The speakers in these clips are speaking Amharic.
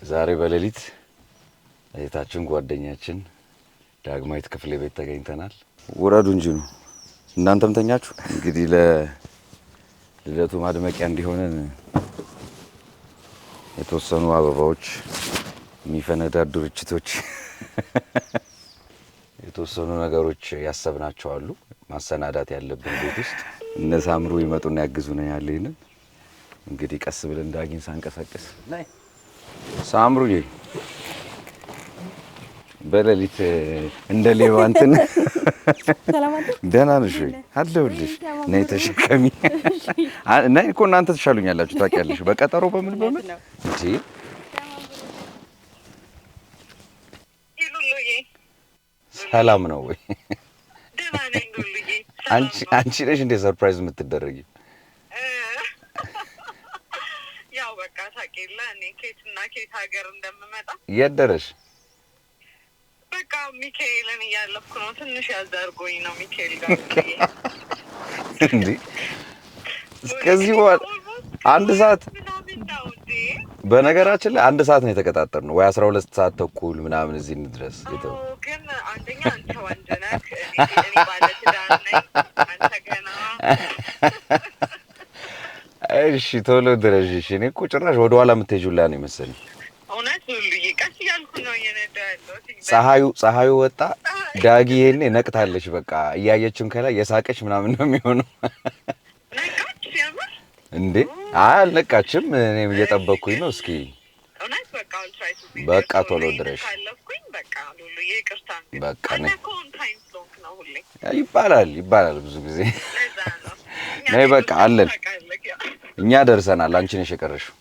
ዛሬ በሌሊት እህታችን ጓደኛችን ዳግማዊት ክፍሌ ቤት ተገኝተናል። ውረዱ እንጂ ነው እናንተም ተኛችሁ። እንግዲህ ለልደቱ ማድመቂያ እንዲሆነን የተወሰኑ አበባዎች፣ የሚፈነዳዱ ርችቶች፣ የተወሰኑ ነገሮች ያሰብናቸው አሉ። ማሰናዳት ያለብን ቤት ውስጥ እነ ሳምሩ ይመጡና ያግዙን ያለ ይሄንን እንግዲህ ቀስ ብለን ዳጊን ሳንቀሳቀስ ሳምሩዬ በሌሊት እንደ ሌባ እንትን ደህና ነሽ ወይ? አለሁልሽ። ነይ ተሸከሚ። ነይ እኮ እናንተ ትሻሉኛላችሁ ታውቂያለሽ። በቀጠሮ በምን በምን እንዴ ሰላም ነው ወይ? አንቺ ነሽ እንደ surprise የምትደረጊው? ያው በቃ ታውቂያለህ እኔ ኬትና ኬት ሀገር እንደምመጣ። የት ደረሽ? በቃ ሚካኤልን እያለፍኩ ነው። ትንሽ ያዛርጎኝ ነው ሚካኤል ጋር እንዴ። እስከዚህ በኋላ አንድ ሰዓት በነገራችን ላይ አንድ ሰዓት ነው የተቀጣጠርነው ወይ 12 ሰዓት ተኩል ምናምን እዚህ እንድረስ። ግን አንደኛ አንተ ወንድ ነህ፣ እኔ ባለ ትዳር ነኝ። አንተ ገና እሺ ቶሎ ድረሽ። እሺ እኔ እኮ ጭራሽ ወደ ኋላ የምትሄጂው ሁላ ነው የመሰለኝ። እውነት ሁሉዬ ቀስ እያልኩ ነው እየነዳሁ ያለሁት። ፀሐዩ ወጣ። ዳጊ ይሄኔ ነቅታለች። በቃ እያየችን ከላይ የሳቀች ምናምን ነው የሚሆነው። ነቃች ሲያምር እንዴ አይ አልነቃችም። እኔም እየጠበቅኩኝ ነው። እስኪ እውነት በቃ I'll try to be በቃ ቶሎ ድረሽ። ካለፍኩኝ በቃ ሉሉዬ ይቅርታ። በቃ አንተ እኮ on time ስለሆንክ ነው ሁሌ። ይባላል ይባላል ብዙ ጊዜ። ለዛ ነው። ነይ በቃ አለን። እኛ ደርሰናል። አንቺ ነሽ የቀረሽው።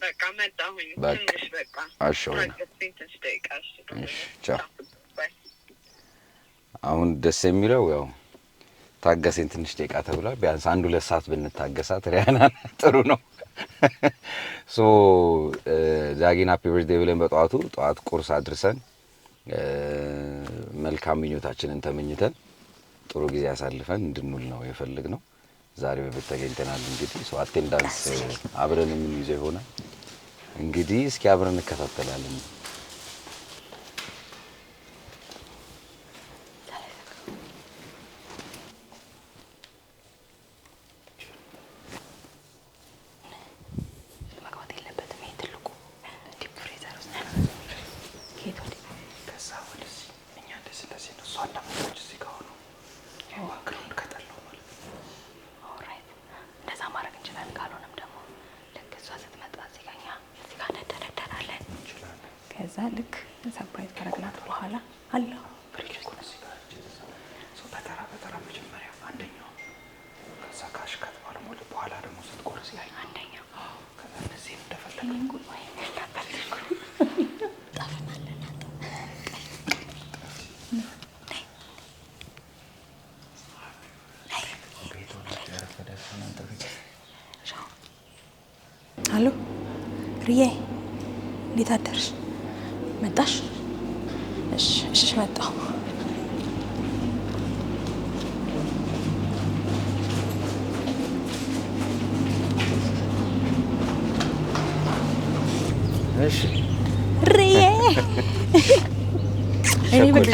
በቃ መጣሁኝ። ትንሽ በቃ እሺ ትንሽ ደቂቃ። እሺ ቻው። አሁን ደስ የሚለው ያው ታገሰኝ ትንሽ ደቂቃ ተብሏል። ቢያንስ አንድ ሁለት ሰዓት ብንታገሳት ሪያና ጥሩ ነው። So ዳጊን happy birthday ብለን በጠዋቱ ጠዋት ቁርስ አድርሰን መልካም ምኞታችንን ተመኝተን ጥሩ ጊዜ አሳልፈን እንድንውል ነው የፈለግነው። ዛሬ በቤት ተገኝተናል። እንግዲህ so attendance አብረን የምንይዘው ይሆናል። እንግዲህ እስኪ አብረን እንከታተላለን። መግባት የለበትም። ይሄ ትልቁ deep freezer ውስጥ ኬት ወዲህ ከዛ ወደዚህ እኛ እንደዚህ እንደዚህ ነው። እሷ እንዳመጣች እዚህ ጋር ሆኖ background ከጠላው ማለት ነው። Alright እንደዛ ማድረግ እንችላለን። ካልሆነም ደግሞ ልክ እሷ ስትመጣ እዚህ ጋር እኛ እዚህ ጋር እንደረደራለን። ከዛ ልክ surprise ካረግናት በኋላ አለው ፍሪጅ ውስጥ እዚህ ጋር በተራ በተራ መጀመሪያ አንደኛው ከዛ cash ከተባለ በኋላ ደግሞ ስትቆርስ ያይ አንደኛው ከዛ እነዚህን እንደፈለገ አሎ ሪዬ እንዴት አደርሽ? መጣሽ? እሺ እሺ መጣሁ። እሺ ሪዬ እኔ በቃ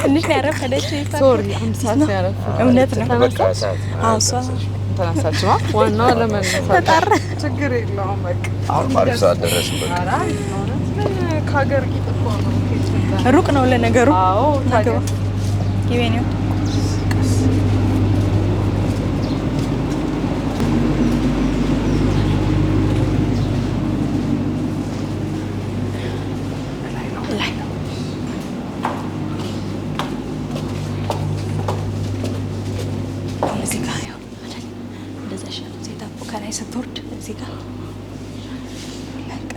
ትንሽ ነው ያረፈደችው። Sorry አንድ ሰዓት ነው ያረፈደው። እውነት ነው። በቃ ሰዓት አዎ እሷ ተነሳችሁ? ዋናው ለመነሳት ተጣራ። ችግር የለውም። በቃ አሁን አሪፍ ሰዓት ደረስን። በቃ ኧረ እውነት ምን ከሀገር ጌጥ እኮ ነው። ከየት መጣ? ሩቅ ነው ለነገሩ። አዎ ታዲያ ግቢ ነው። ላይ ነው። እዚህ ጋር ያው አይደል? እንደዛ ይሻላል። setup ኡ ከላይ ስትወርድ እዚህ ጋር በቃ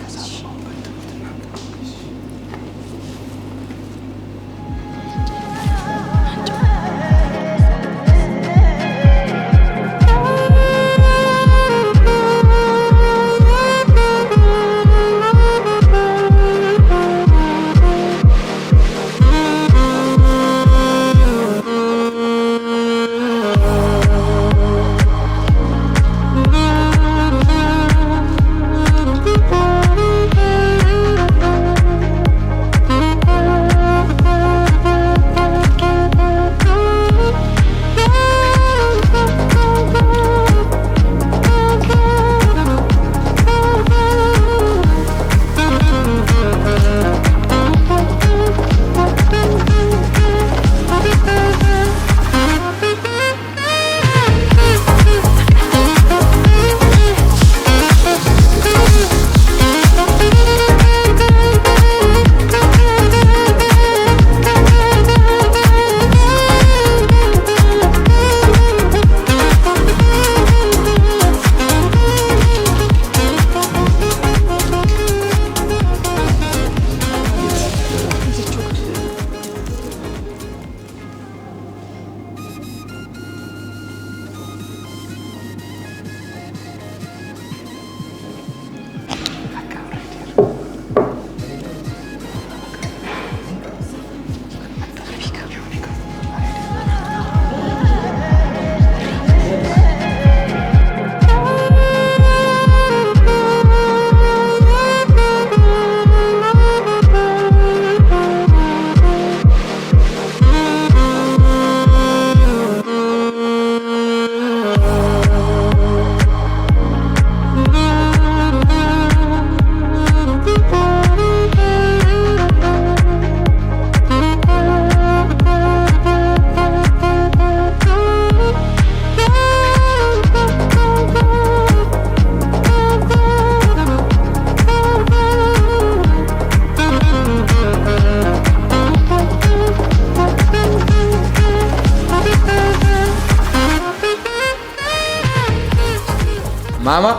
ማማ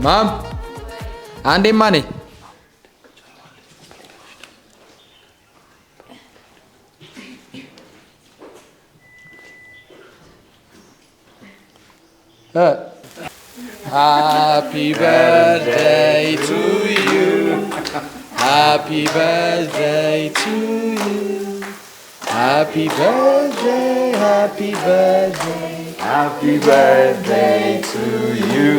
mom አንዴማ ነይ። Happy birthday to you. Happy birthday to you. Happy birthday, happy birthday. Happy birthday to you.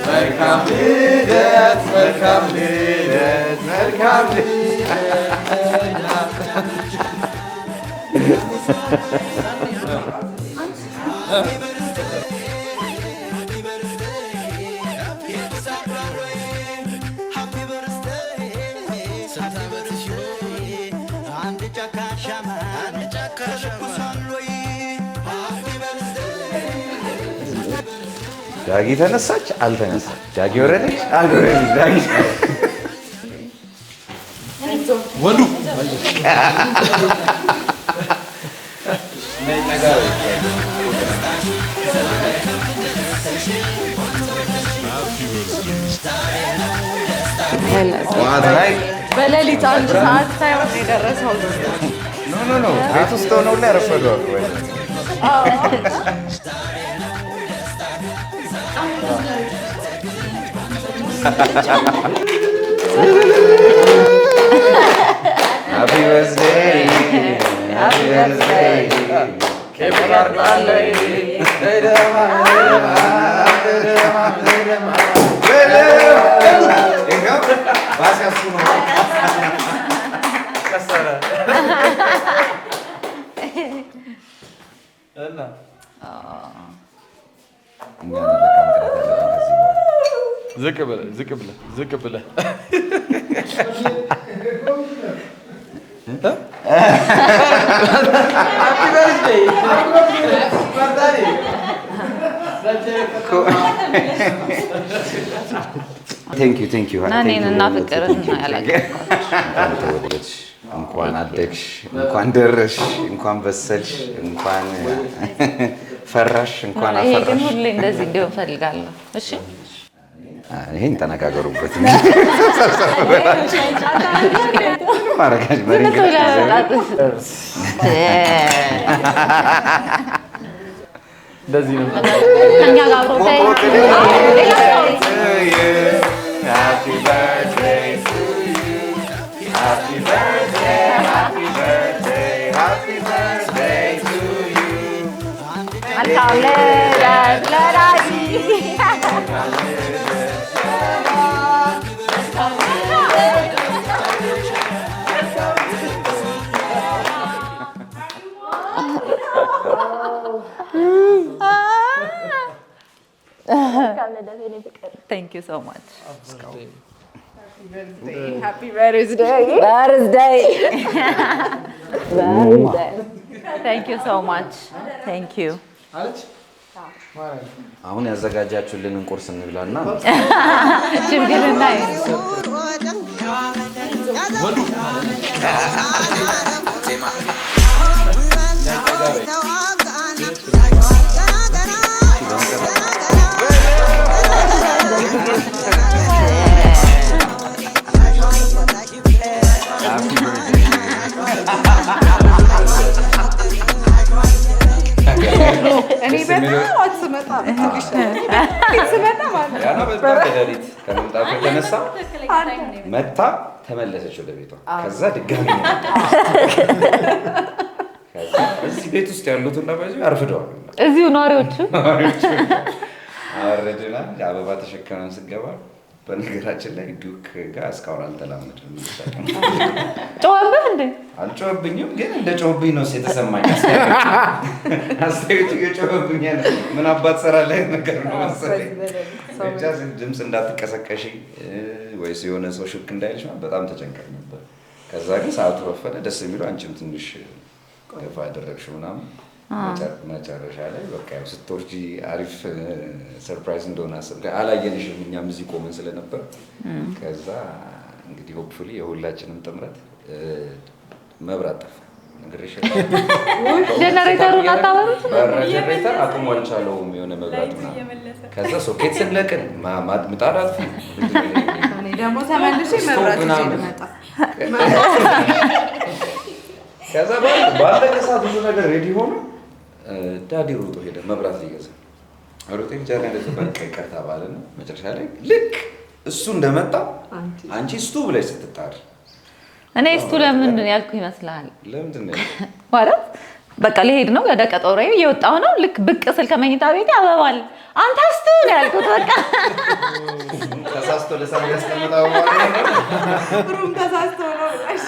መልካም ልደት፣ መልካም ልደት፣ መልካም ልደት። ዳጊ ተነሳች አልተነሳች፣ ዳጊ ወረደች አልወረደች፣ ዳጊ ወንዱ ጠዋት ላይ በሌሊት 1 ሰዓት ሳይሆን የደረሰው። No, ቤት ውስጥ ሆነው ላይ ያረፈደዋል። Happy birthday, happy birthday. ባስ ነው። እና እኛ ነን ለካ መቅረት ያለብን ከዚህ በኋላ። ዝቅ ብለህ፣ ዝቅ ብለህ፣ ዝቅ ብለህ። Happy birthday. Birthday. Thank you, thank you. እና እኔን እና ፍቅርን እንኳን ተወለድሽ፣ እንኳን አደግሽ፣ እንኳን ደረሽ፣ እንኳን በሰልሽ፣ እንኳን ፈራሽ፣ እንኳን ይሄ ግን አፈራሽ። ሁሌ እንደዚህ እንዲሆን ፈልጋለሁ። እሺ። ይሄን ተነጋገሩበት። ማረጋሽ ዝም ብለህ እንደዚህ ነው። ከእኛ ጋር አብሮ ተይ። Happy birthday to you. Happy birthday, happy birthday, happy birthday to you. መልካም ልደት ለዳጊ። Thank you so much. Happy birthday. Birthday. Birthday. Thank you so much. Thank you. አለች። አሁን ያዘጋጃችሁልንን ቁርስ እንብላና ሽምግልና። ወንዱ Happy birthday. እኔ በጣም ስመጣ ስመጣ ማለት ነው። ያና በጣም በሌሊት ከመምጣቱ የተነሳ መታ ተመለሰች ወደ ቤቷ። ከዛ ድጋሚ ነው የመጣችው። ከዛ እዚህ ቤት ውስጥ ያሉት ሁላ ባይዘው አርፍደዋል። እዚሁ ነዋሪዎቹ። አወረድና አበባ ተሸክመን ስገባ በነገራችን ላይ ዱክ ጋር እስካሁን አልተላመድንም። ጮኸብህ እንዴ? አልጮህብኝም፣ ግን እንደ ጮህብኝ ነው የተሰማኝ። አስተያየቱ እየጮህብኝ ያለ ምን አባት ሰራለህ ነገር ነው መሰለኝ። ብቻ ድምፅ እንዳትቀሰቀሽ ወይስ የሆነ ሰው ሹክ እንዳይልሽ ምናምን በጣም ተጨንቀን ነበር። ከዛ ግን ሰዓቱ ረፈደ። ደስ የሚለው አንቺም ትንሽ ገፋ ያደረግሽው ምናምን መጨረሻ ላይ በቃ ያው ስትወርጂ አሪፍ surprise እንደሆነ አሰብክ። አላየንሽም፣ እኛም እዚህ ቆመን ስለነበር ከዛ እንግዲህ hopefully የሁላችንም ጥምረት መብራት ጠፋ። ጀነሬተሩን አታበሩት? ጀነሬተር አቅሙ አልቻለውም። የሆነ መብራት ምናምን ከዛ ሶኬት ስንለቅን ምጣድ አጥፊ እኔ ደግሞ ተመልሼ መብራት ይዤ ልመጣ። ከዛ ባለቀ ሰዓት ሁሉ ነገር ready ሆኖ daddy ሮጦ ሄደ መብራት ሊገዛ። ሮጦ ጀነሬተር በቃ ይቅርታ ባለና መጨረሻ ላይ ልክ እሱ እንደመጣ አንቺ ስቱ ብለሽ ስትጣሪ እኔ ስቱ ለምን ያልኩ ይመስልሃል? ለምንድን ነው ማለት በቃ ልሄድ ነው ወደ ቀጠሮዬ እየወጣሁ ነው። ልክ ብቅ ስል ከመኝታ ቤቴ አበባል አንተ ስቱ ነው ያልኩት። በቃ ተሳስቶ ለሳሚ ያስቀምጠው room ተሳስቶ ነው ብለሽ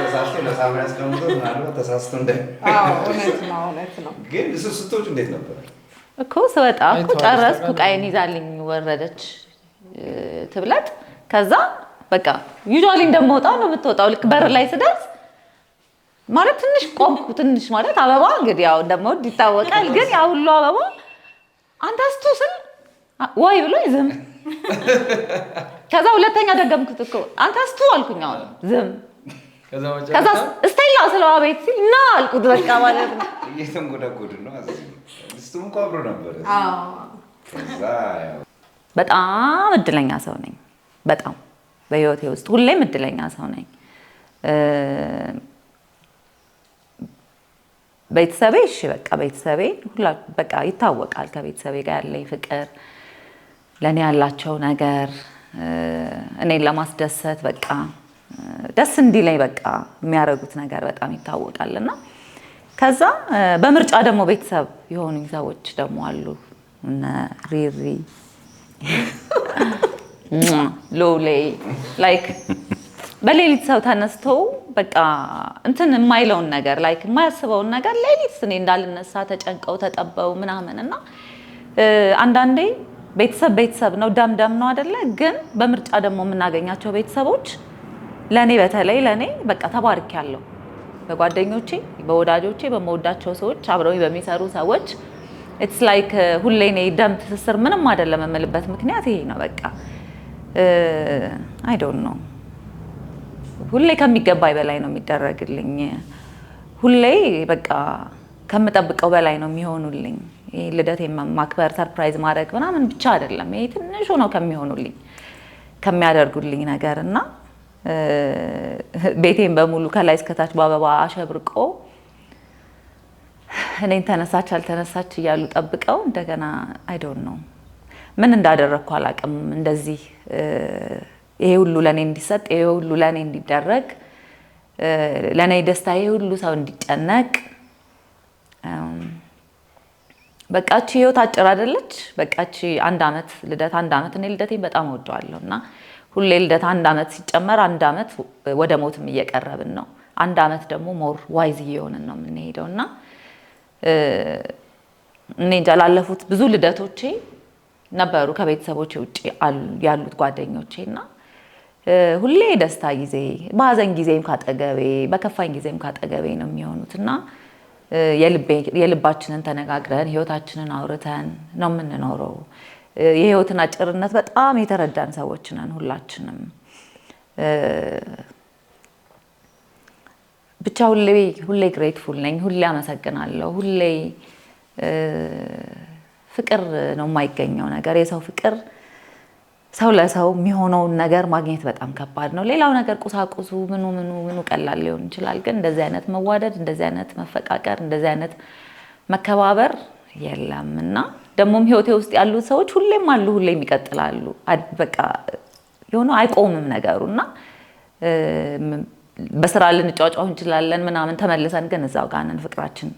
ተሳስቶ ለሳሚ ያስቀምጠው ምናልባት ተሳስቶ እንደ አዎ፣ እውነት ነው፣ እውነት ነው። ግን እሱ ስትወጪ እንዴት ነበር እኮ ስወጣ እኮ ጨረስኩ። ዕቃዬን ይዛልኝ ወረደች ትብለጥ። ከዛ በቃ usually እንደምወጣው ነው የምትወጣው። ልክ በር ላይ ስደርስ ማለት ትንሽ ቆምኩ። ትንሽ ማለት አበባ እንግዲህ ያው እንደምወድ ይታወቃል። ግን ያ ሁሉ አበባ አንተ ስቱ ስል ወይ ብሎ ዝም። ከዛ ሁለተኛ ደገምኩት እኮ አንተ ስቱ አልኩኝ። አሁን ዝም። ከዛ ስቴላ ስለው አቤት ሲል ና አልኩት። በቃ ማለት ነው እየተንጎዳጎድን ነው። ስቱም እኮ አብሮ ነበር። ከዛ ያው በጣም እድለኛ ሰው ነኝ። በጣም በህይወቴ ውስጥ ሁሌም እድለኛ ሰው ነኝ። ቤተሰቤ እሺ በቃ ቤተሰቤ ሁላ በቃ ይታወቃል። ከቤተሰቤ ጋር ያለኝ ፍቅር፣ ለኔ ያላቸው ነገር፣ እኔን ለማስደሰት በቃ ደስ እንዲለኝ በቃ የሚያደርጉት ነገር በጣም ይታወቃልና ከዛ በምርጫ ደግሞ ቤተሰብ የሆኑኝ ሰዎች ደግሞ አሉ። እነ ሪሪ ሎሌ like በሌሊት ሰው ተነስቶ በቃ እንትን የማይለውን ነገር like የማያስበውን ነገር ሌሊት እኔ እንዳልነሳ ተጨንቀው ተጠበው ምናምን እና አንዳንዴ ቤተሰብ ቤተሰብ ነው፣ ደም ደም ነው አይደለ? ግን በምርጫ ደግሞ የምናገኛቸው ቤተሰቦች ለኔ በተለይ ለኔ በቃ ተባርኬያለሁ። በጓደኞቼ፣ በወዳጆቼ፣ በመወዳቸው ሰዎች፣ አብረውኝ በሚሰሩ ሰዎች it's like ሁሌ እኔ ደም ትስስር ምንም አይደለም የምልበት ምክንያት ይሄ ነው። በቃ I don't know ሁሌ ከሚገባኝ በላይ ነው የሚደረግልኝ። ሁሌ በቃ ከምጠብቀው በላይ ነው የሚሆኑልኝ። ይሄ ልደቴን ማክበር surprise ማድረግ ምናምን ብቻ አይደለም፣ ይሄ ትንሹ ነው ከሚሆኑልኝ ከሚያደርጉልኝ ነገር እና ቤቴን በሙሉ ከላይ እስከታች በአበባ አሸብርቆ እኔን ተነሳች አልተነሳች እያሉ ጠብቀው እንደገና I don't know ምን እንዳደረግኩ አላውቅም። እንደዚህ ይሄ ሁሉ ለኔ እንዲሰጥ፣ ይሄ ሁሉ ለኔ እንዲደረግ፣ ለኔ ደስታ ይሄ ሁሉ ሰው እንዲጨነቅ በቃ እቺ ህይወት አጭር አይደለች። በቃ እቺ አንድ አመት ልደት አንድ አመት እኔ ልደቴን በጣም እወደዋለሁ እና ሁሌ ልደት አንድ አመት ሲጨመር አንድ አመት ወደ ሞትም እየቀረብን ነው። አንድ አመት ደግሞ more wise እየሆንን ነው የምንሄደው እና እኔ እንጃ ላለፉት ብዙ ልደቶቼ ነበሩ ከቤተሰቦቼ ውጪ ያሉት ጓደኞቼ እና ሁሌ ደስታ ጊዜ በሀዘን ጊዜም ካጠገቤ በከፋኝ ጊዜም ካጠገቤ ነው የሚሆኑት እና የልባችንን ተነጋግረን ህይወታችንን አውርተን ነው የምንኖረው። የህይወትን አጭርነት በጣም የተረዳን ሰዎች ነን ሁላችንም። ብቻ ሁሌ ሁሌ grateful ነኝ። ሁሌ አመሰግናለሁ። ሁሌ ፍቅር ነው የማይገኘው ነገር። የሰው ፍቅር ሰው ለሰው የሚሆነውን ነገር ማግኘት በጣም ከባድ ነው። ሌላው ነገር ቁሳቁሱ ምኑ ምኑ ምኑ ቀላል ሊሆን ይችላል። ግን እንደዚህ አይነት መዋደድ፣ እንደዚህ አይነት መፈቃቀር፣ እንደዚህ አይነት መከባበር የለም እና ደግሞም ህይወቴ ውስጥ ያሉት ሰዎች ሁሌም አሉ፣ ሁሌም ይቀጥላሉ። በቃ የሆነ አይቆምም ነገሩ እና በስራ ልንጫጫው እንችላለን ምናምን ተመልሰን ግን እዛው ጋር ነን፣ ፍቅራችን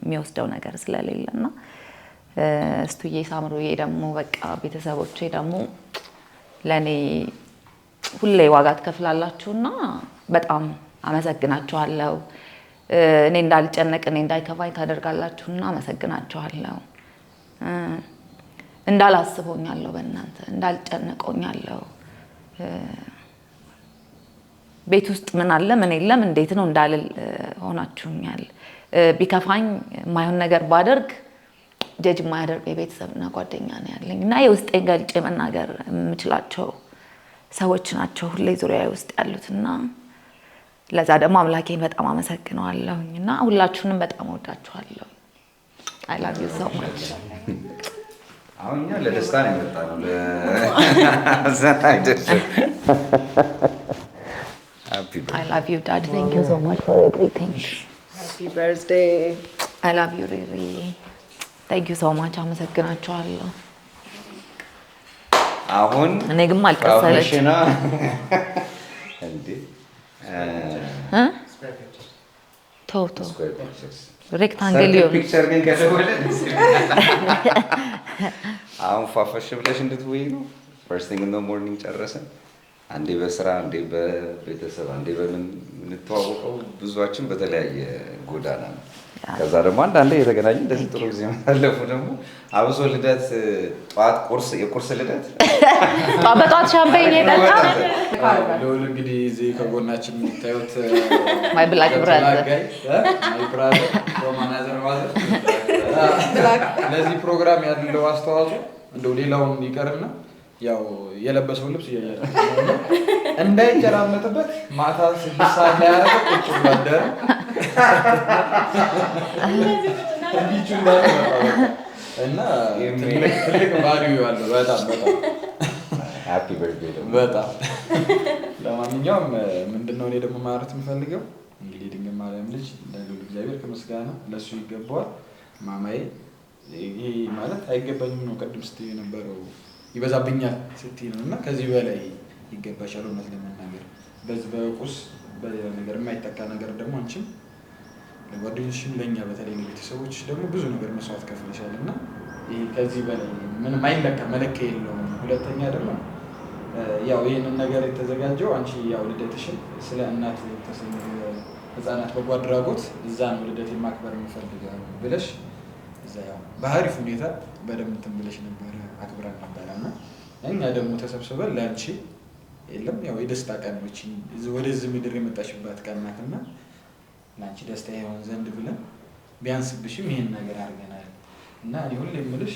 የሚወስደው ነገር ስለሌለና እስቱዬ ሳምሩዬ ደግሞ በቃ ቤተሰቦቼ ደግሞ ለኔ ሁሌ ዋጋ ትከፍላላችሁና በጣም አመሰግናችኋለሁ። እኔ እንዳልጨነቅ እኔ እንዳይከፋኝ ታደርጋላችሁና አመሰግናችኋለሁ። እንዳላስቦኛለሁ በእናንተ እንዳልጨነቆኛለሁ። ቤት ውስጥ ምን አለ ምን የለም እንዴት ነው እንዳልል ሆናችሁኛል። ቢከፋኝ የማይሆን ነገር ባደርግ ጀጅ የማያደርግ የቤተሰብና ጓደኛ ነው ያለኝ እና የውስጤን ገልጬ መናገር የምችላቸው ሰዎች ናቸው ሁሌ ዙሪያ ውስጥ ያሉትና ለዛ ደግሞ አምላኬን በጣም አመሰግነዋለሁኝ እና ሁላችሁንም በጣም እወዳችኋለሁ። I love you so much። አሁን እኛ ለደስታ ነው የመጣነው፣ ለሀዘን አይደለም። Happy I love you, Dad. Thank you so much for everything. Happy birthday. I love you, Riri. Thank you so much. አመሰግናችኋለሁ። አሁን እኔ ግን ማልቀስ ሰለች። ፋሽና እንዴ? ተው ተው፣ Square pictures rectangle ይሁን። Picture ግን ከደወለ ደስ ይለኛል። አሁን ፏፈሽ ብለሽ እንድትውይ ነው። First thing in the morning ጨረስን። አንዴ በስራ፣ አንዴ በቤተሰብ፣ አንዴ በምን የምንተዋወቀው ብዙዋችን በተለያየ ጎዳና ነው። ከዛ ደግሞ አንዳንዴ የተገናኘ እንደዚህ ጥሩ ጊዜ ማሳለፉ ደግሞ አብሶ ልደት ጠዋት ቁርስ የቁርስ ልደት በጠዋት ሻምፔኝ የጠጣ ልዑል እንግዲህ እዚህ ከጎናችን የሚታዩት My black brother. My brother from another mother። ለዚህ ፕሮግራም ያለው አስተዋጽኦ እንደው ሌላውን ይቀርና ያው የለበሰውን ልብስ እያያችሁ ነው እና እንዳይጨራመጥበት ማታ 6 ሰዓት ላይ ያደረገ ቁጭ ብሎ አደረ። እንዲቹ እንዳለ መጣ በቃ። እና ትልቅ ትልቅ value ያለው በጣም በጣም Happy birthday ደግሞ። በጣም። ለማንኛውም ምንድነው እኔ ደግሞ ማለት የምፈልገው እንግዲህ ድንግል ማርያም ልጅ ለልዑል እግዚአብሔር ከምስጋና ለእሱ ይገባዋል። ማማዬ ይሄ ማለት አይገባኝም ነው ቅድም ስትይ የነበረው፣ ይበዛብኛል ስትይ ነው እና ከዚህ በላይ ይገባሻል። እውነት ለመናገር በዚህ በቁስ በሌላ ነገር የማይተካ ነገር ደግሞ አንቺም ለጓደኞችሽም ለእኛ በተለይ ለቤተሰቦች ደግሞ ብዙ ነገር መስዋዕት ከፍለሻል እና ይሄ ከዚህ በላይ ምንም አይለካ፣ መለኪያ የለውም። ሁለተኛ ደግሞ ያው ይህንን ነገር የተዘጋጀው አንቺ ያው ልደትሽን ስለ እናት የተሰኘ ህፃናት በጎ አድራጎት እዛ ነው ልደቴን ማክበር የምፈልገው ብለሽ እዛ ያው በአሪፍ ሁኔታ በደንብ እንትን ብለሽ ነበረ፣ አክብረን ነበረ እና እኛ ደግሞ ተሰብስበን ለአንቺ የለም ያው የደስታ ቀን ነው ይህቺ ወደዚህ ምድር የመጣሽባት ቀን ናትና ለአንቺ ደስታ ይሆን ዘንድ ብለን ቢያንስብሽም ይሄን ነገር አድርገናል እና እኔ ሁሌ የምልሽ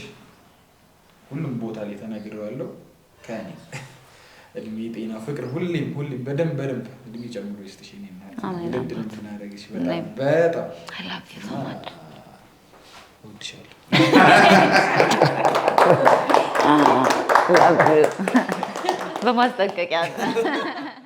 ሁሉም ቦታ ላይ ተናግሬዋለሁ። ከእኔ እድሜ፣ ጤና፣ ፍቅር ሁሌም ሁሌም በደንብ በደንብ እድሜ ጨምሮ ይስጥሽ የእኔ እናት። አሜን። ውድድ ነው አባት። የምናደርግሽ በጣም እኔም። በጣም። I love you so much. እወድሻለሁ። Love you. በማስጠንቀቂያ ነው።